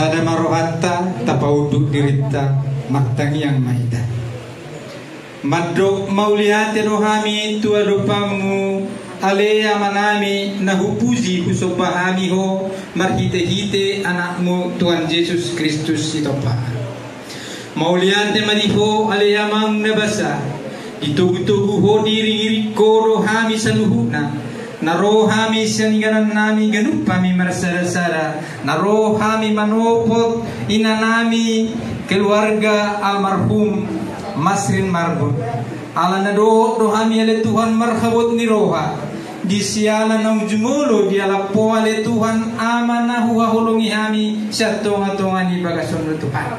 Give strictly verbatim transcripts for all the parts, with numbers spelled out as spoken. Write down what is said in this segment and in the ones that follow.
Sada ma rohanta, tapaunduk dirinta, martangiang ma hita. Mandok mauliate do hami tu adopanmu, ale Amanami, na hupuji husomba hami ho, marhitehite Anakmu Tuhan Jesus Kristus Sitompa. Mauliate ma di ho, ale Amang na basa, ditogutogu ho, diiringiring ho do hami saluhutna, na ro hami sian inganannami ganup hami marsadasada, na ro hami manopot inanami keluarga almarhum Masrin Marbun. Ala na dohot do hami ale Tuhan marhabot ni roha, di siala na jumolo dialap ho ale Tuhan Ama na huhaholongi hami sian tongatonga ni bagasonmu Tuhan.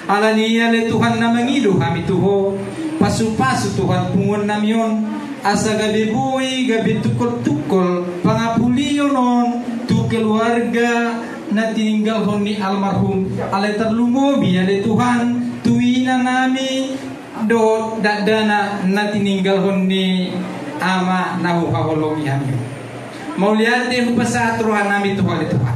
Alani i ale Tuhan na mangido hami tu ho, pasupasu Tuhan punguannami on, asa gabe boi gabe tungkoltungkol pangapulion on tu keluarga na tininggalhon ni almarhum, alai tarlumobi ale Tuhan tu inanami dohot dakdanak na tininggalhon ni ama na huhaholongi hami. Mauliate hupasahat rohanami tu ho ale Tuhan.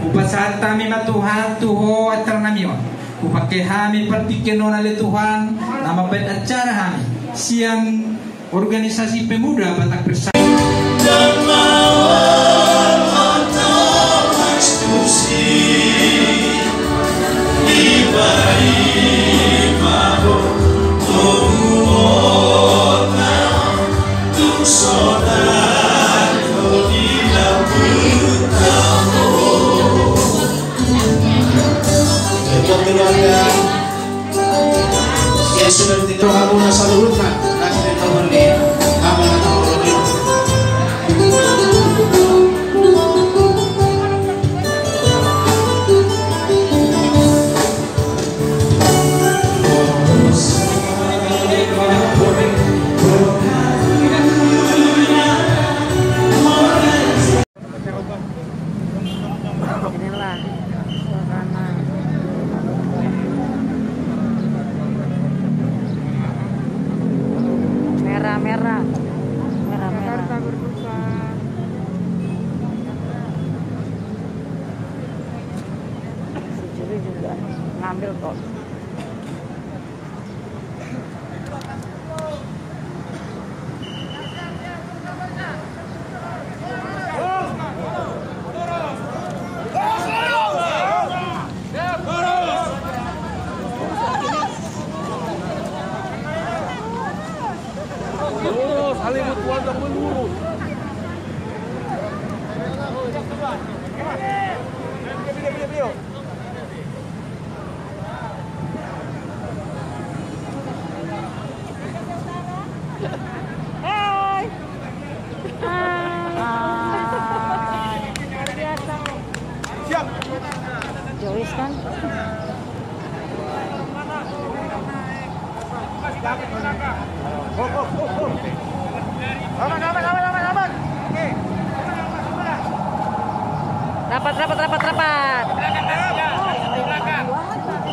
Hupasahat hami ma Tuhan tu ho acarnami on. Hupangke hami partingkian on ale Tuhan na mambahen acara hami sian Organisasi Pemuda Batak Bersatu. Yang sudah ditinggal hamuna saluhutna, nanti di tahun di hamuna tahun ini. Inilah suasana merah-merah, merah-merah. Jakarta berduka. Si Juli juga ngambil kok. Lurus, Hollywood Wonder Woman lurus. Hai. Hai. Siap. Jois kan? Rapat, rapat, rapat, rapat.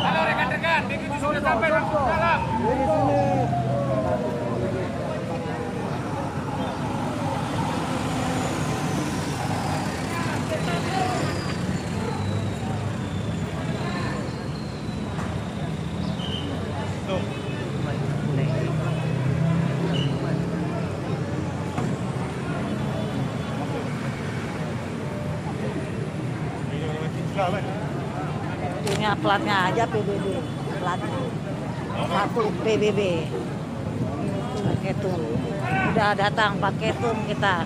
Halo, rekan-rekan, begitu sudah sampai, langsung salam. Itunya platnya aja P B B, platnya. Satu P B B. Paketum. Udah datang Paketum kita.